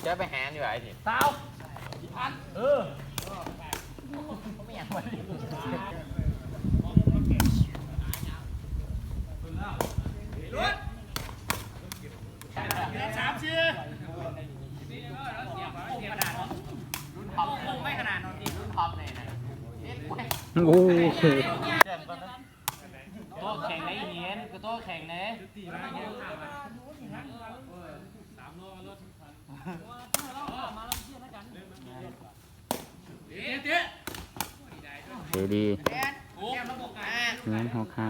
ຈະໄປຫາຢູ່ ໄອ້ທີ່ ສາວ ພັນ ເອີ ບໍ່ມີຫຍັງ ສາມສີ່ ໂອ້ໂຫ ໂຕະແຂງໄດ໋ ເຫັນ ກະໂຕະແຂງເດ້ ເຕະດີ ເງິນຫົກຫ້າ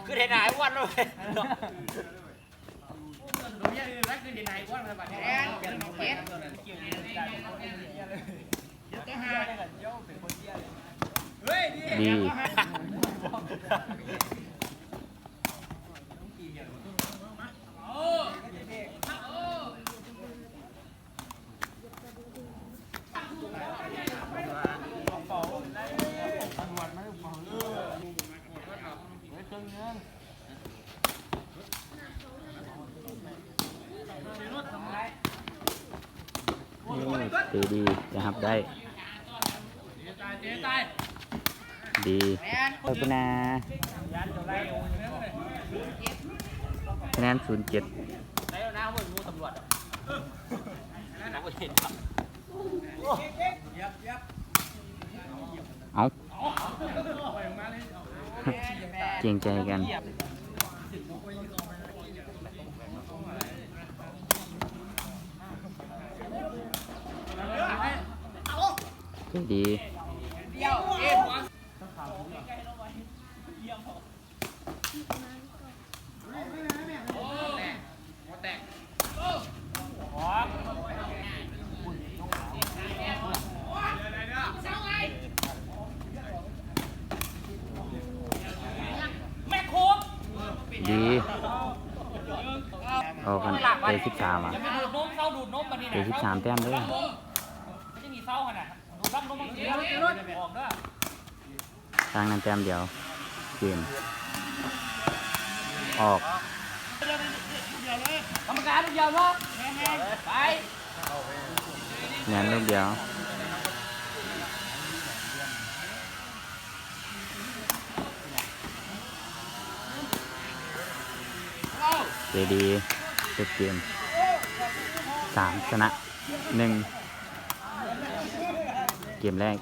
ຄືເຮັດໃຫ້ອ້ວນເລີຍ. ດີ ເອີ ເຕະດີ ຈະຮັບໄດ້ ດີ ເອີ ພຸ້ນນາ ຄະແນນສູນເຈັດ ເອົາ ເກງໃຈກັນ ເຕະດີ. ດີ ອອກກັນ ເຕະສິບສາມ ຫວາ ເຕະສິບສາມແຕ້ມເດີ້. ຕ່າງນັ້ນແຕ້ມດຽວ ເກມອອກ ກຳມະການລູກດຽວເນາະ ໄປ ແມ່ນລູກດຽວ ເຈດີ ເຮັດເກມ ສາມ ຊະນະ ໜຶ່ງ ເກມແລກ.